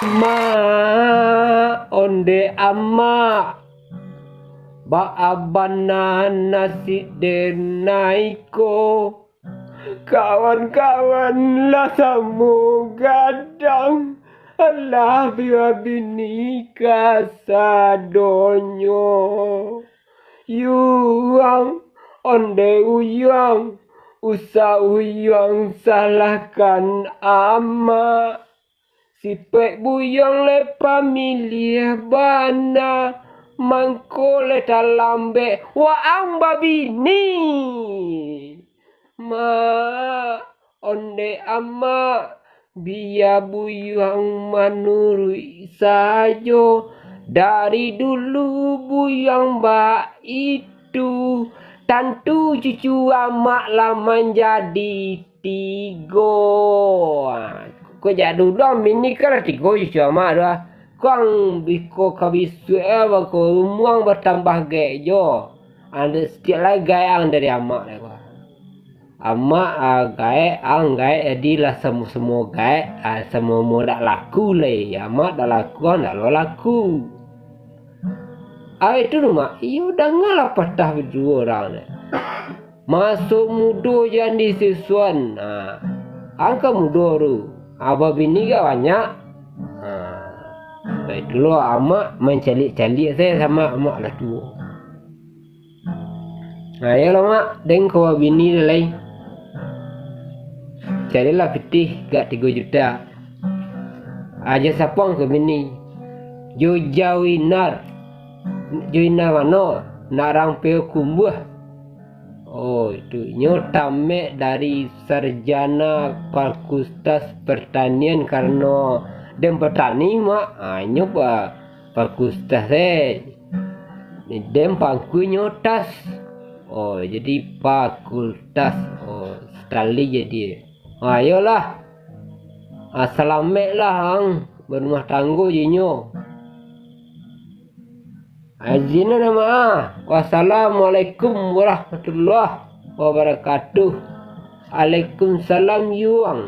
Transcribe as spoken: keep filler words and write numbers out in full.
Mak, ondeh amak, baa bana nasib den nai ko. Kawan-kawan lah samo gadang, alah babini kasadonyo. Yuang, ondeh Uyuang, usah Uyuang salahkan amak. Sipek Buyuang lai pamiliah bana, mangko lai talambek waang babini. Mak, ondeh amak, bia Buyuang manuruik sajo. Dari dulu Buyuang baitu, tantu cucu amak lah manjadi tigo. Ko jak dulu bini kan lah tigo cucu amak tu ah. Kang biko ka bisuak ah, bako umuang batambah gaek jo. Ado sitiak lai gaek ang dari amak lai ko. Amak ah, gaek, ang gaek, jadi lah samo-samo gaek, ah, samo-samo dak laku lai. Amak dak laku, ang dak lo laku. Ah, itu tu, Mak. Iyo, dangalah patah baduo urang ni. Masuk mudo jan disisuan. Nah, ang ka mudo tu. Abah bini ka banyak. Nah, baitulah amak mancaliak-caliak sajo samo amak lah tuo. Nah, iyolah, Mak, den ka babini lai. Carilah pitih gak tigo juta. Aja sapang ka bini. Jo Jawinar. Jawinar mano? Nak rang Payokumbuah. Oh, itu. Nyo tamek dari sarjana fakultas pertanian karano den patani, Mak. Ah, nyo pa-, fakultas, eh. Den pangkuinyo tas. Oh, jadi fakultas. Oh, sekali jadi. Ah, iyolah. Ah, salameklah ang barumah tanggo jo inyo. Izin nama ah. Wassalamualaikum warahmatullahi wabarakatuh. Waalaikumsalam, Yuang.